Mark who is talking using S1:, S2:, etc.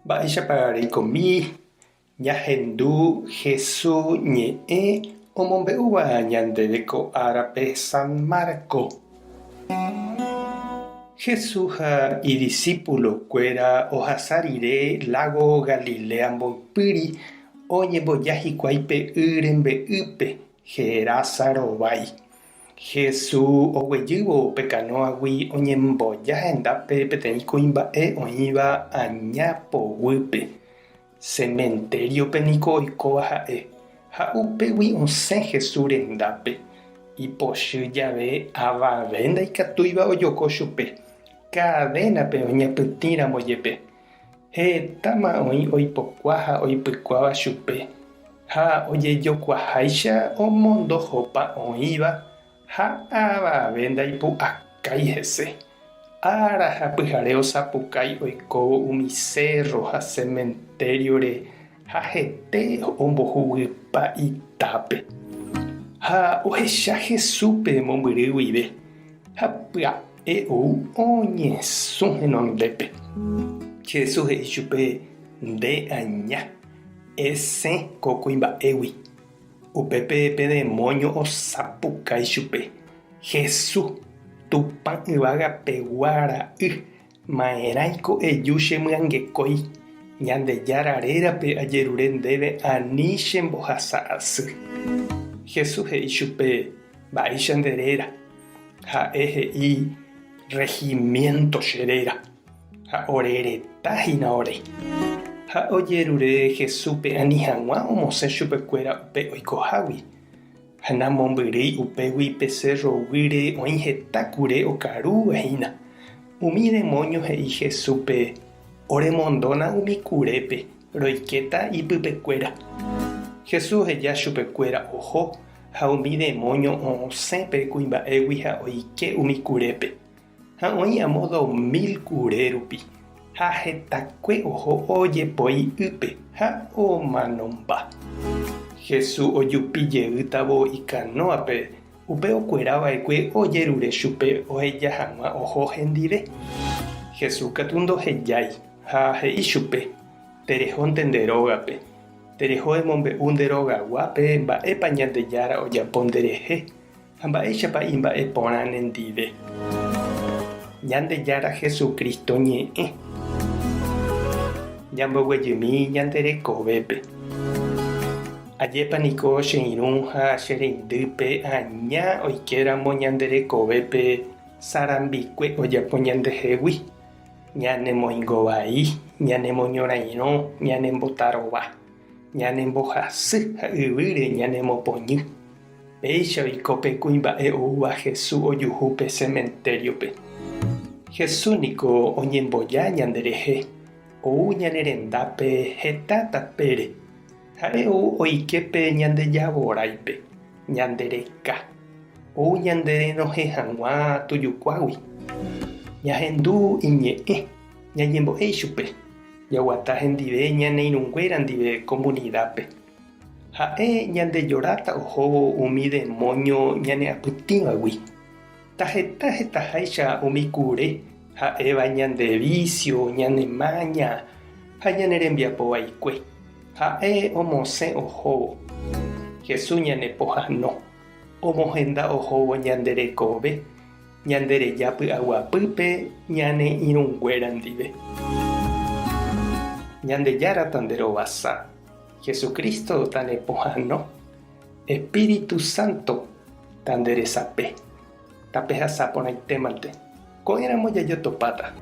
S1: Mba'éichapa reikomi ñahendu Hesu ñe'ẽ omombe'úva ñandéve ko árape San Marco? Hesu ha idisípulokuéra ohasa rire lágo Galilea mboypýri oñemboja hikuái pe y rembe'ýpe Gerasa rovái. Jesús oguejývo pe kanóagui oñemboja hendápe peteĩ kuimba'e oĩva aña poguýpe. Sementériope niko oikóva ha'e, ha upégui osẽ Jesús rendápe. Ipochy jave avave ndaikatúiva ojoko chupe, kadénape oñapytĩramo jepe. Hetáma oĩ oipokua ha oipykuáva chupe, ha ojejokuaháicha omondohopa oĩva ha avave ndaipu'akái hese. Ára ha pyhare osapukái oikóvo umi sérro ha sementériore ha hete ombohuguypa itápe. Ha ohecha Jesúspe mombyry guive, ha pya'e ou oñesũ henondépe. Jesús he'i chupe, Nde aña, esẽ ko kuimba'égui. Upépe pe demóño osapukái chupe, Jesús, Tupã yvága pegua ra'y, Ma'erãiko eju chemyangekói, Ñandejára rérape ajerure ndéve ani chembohasa asy. Jesús he'i chupe, Mba'éicha nde réra? Ha'e he'i, Regimiento che réra, ha ore reta hína ore. Ha ojerure Jesúspe ani hag̃ua omosẽ chupekuéra upe oikohágui. Ha namombyrýi upégui pe sérro guýre oĩ heta kure okarúva hína. Umi demóño he'i Jesúspe, Oremondóna umi kurépe, roikéta ipypekuéra. Jesús oheja chupekuéra oho, ha umi demóño osẽ pe kuimba'égui ha oike umi kurépe. Ha oĩ amo 2000 kure rupi, ha hetakue oho ojepoi ýpe ha omanomba. Jesús ojupi jeýtavo ikanóape, upe okuera va'ekue ojerure chupe oheja hag̃ua oho hendive. Jesús katu ndohejái, ha he'i chupe, Terehónte nde rógape, tereho emombe'u nde rogaguápe mba'épa Ñandejára ojapo nderehe. Ha mba'éichapa imba'e porã nendive. Ñandejára Jesucristo ñe'ẽ. Ñamboguejymi ñande rekovépe. Ajépa niko che irũ ha che reindýpe aña oikéramo ñande rekovépe sarambikue ojapo ñandehegui, ñanemoingo vai, ñanemoñorairõ, ñanembotarova, ñanembohasy ha yvýre ñanemopoñy. Péicha oiko pe kuimba'e oúva Jesús ojuhu pe sementériope. Jesús niko oñemboja ñanderehe, ou ñane rendápe heta tapére. Ha'e ou oike pe ñande javoráipe, ñande reka, ou ñande renohẽ hag̃ua tujukuágui. Ñahendu iñe'ẽ, ñañembo'e ichupe, jaguata hendive ñane irũnguéra ndive komunidápe. Ha'e ñandejoráta ohóvo umi demóño ñaneapytĩvagui. Taheta hetaháicha umi kure ha'éva ñande vísio, ñane máña ha ñane rembiapo vaikue, ha'e omosẽ ohóvo. Jesús ñanepohãno, omohenda ohóvo ñande rekove, ñandereja py'aguapýpe ñane irũnguéra ndive. Ñandejára tanderovasa. Jesucristo tanepohãno, Espíritu Santo tanderesape, tapehasa porãitémante, ko'ẽramo jajotopáta.